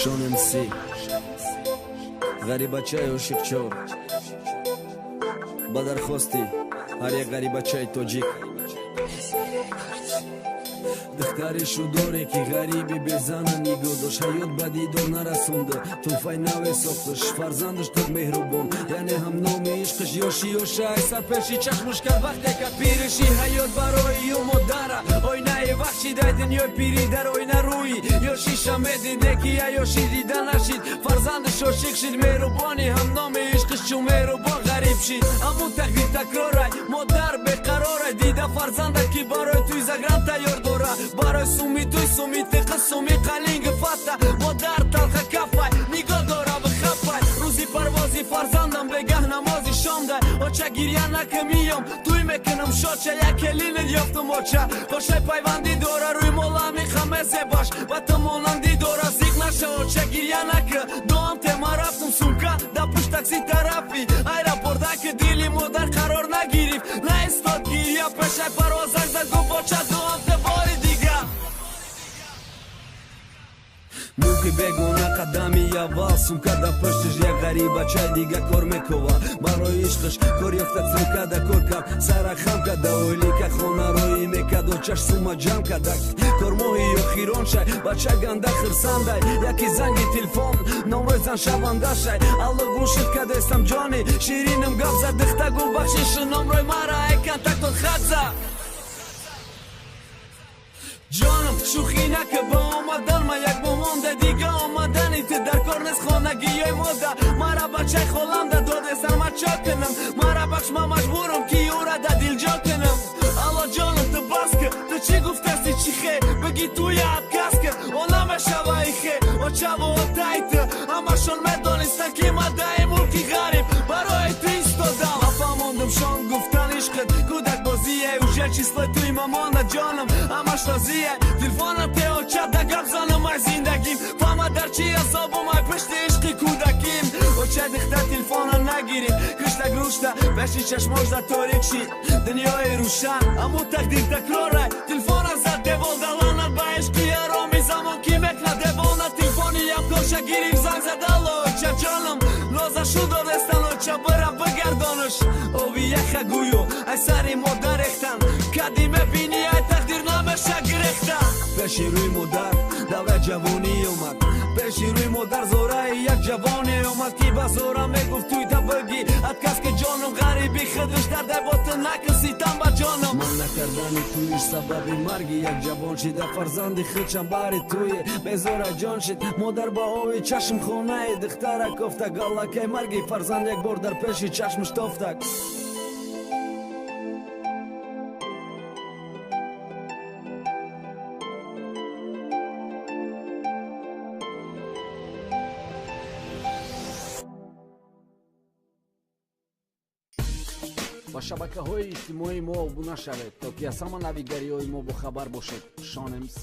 Шон МС, ғарибачаи ошиқчор, ба дархости ҳар як ғарибачаи тоҷик. Духтари шудоре ки ғариби безана нигоҳ дошт, ҳаёт ба дидор нарасонда, тӯҳфаи наве сохташ, фарзандаш ту меҳрубон, яъне ҳамноми ишқиш ёши ёшай сарпеши чашмуш кард вақте ка пириши ҳаёт барои ю модара оинаи вахшидай дунёи пирӣ дар оина рӯи ёшиша медид, неки я ёши дида нашид, фарзандаш ошиқ шид, меҳрубони ҳамноми ишқиш чун меҳрубон ғариб шид. Аммо тақдир такрорай, модар беқарорай, дида фарзанда ки барои туй загран тайёр дора, барои суми туй суми тиқи суми қалинги фата, модар талха кафай нигоҳ дора бихапай. Рӯзи парвози фарзандам бегаҳ намози шомдай, оча гирья накамиём туй мекунам шоча, як келинет ёфтум оча, қошай пайвандӣ дора рӯи молами хамезебаш, ба ту монандӣ дора зиқ наша оча гирья нака, дуам тема рафтум сумка да пушт такси тарафи аэропорта, ки дили модар қарор нагирифт, наистод гирья пешай парвозак зад гуфт оча дуам те бори дига. Мулки бегона қадами аввал, сумка да пуштиш як ғарибачаи дига кор мекова, барои ишқиш кор ёфта сумка да кор кард, сара хам када ойлика хона роӣ мекард, очаш сума ҷамъ када кормоҳи охирон шай, бача ганда хирсандай, яки занги телефон номрои зан шаванда шай, алло гӯшит кадестам ҷони ширинам гап зад, дихта гуфт бахшиши номрои мара ай контактот хат зад. Ҷонам шӯхӣ нака ба омадан ма як бомонда дига омадани ту дар кор нест хонагиёи мода, мара бачаи холанда додестан ма чо кунам, мара бахш ма маҷбурам ки ӯра да дилҷо кунам. Алло ҷонам ту бас ки ту чӣ гуфтасти чӣ хе бигӣ туя отказ ки о намешава ихе очаву отай ту ҳамашон медонистанд ки ма даи мулки ғариб барои ту истодам. Афаҳмондум шон гуфтан ишқит кӯдакбозие уже числои туи мамонда ҷонам ҳамаш розие, телефонам те оча да гап занам ай зиндагим, фаҳма дар чи азобум ай пушти ишқи кӯдаким. Оча дихта телефона нагирифт, кишта грушта пеши чашмош да торик шид дунёи рӯшан, аммо тақдир такрорай, телефона зад девол даланат ба ишқи ароми замон ки мекунад девона, телефони ямкоша гирифт занг зад алло оча ҷонам ноза шу додестан оча бира бигардонаш, ови яха гӯё ай сари модар рехтан, кади мебинӣ ай тақдир намеша гирехта. Пеши рӯи модар давраи ҷавонӣ омад, пеши рӯи модар зораи як ҷавоне омад, ки ба зора мегуфт туй та бигӣ отказ ки ҷонам ғариби худаш дардай бо ту накун ситам ба ҷонам. Ман накардани туиш сабаби марги як ҷавон шида, фарзанди худшам баҳри туе безора ҷон шид, модар ба ови чашм хонаи духтара кофта, галлакай марги фарзанд як бор дар пеши чашмаш тофтак. Ба шабакаҳои иҷтимоии мо обуна шавед, то ки аз ҳама навигариҳои мо бохабар бошед. Шон МС.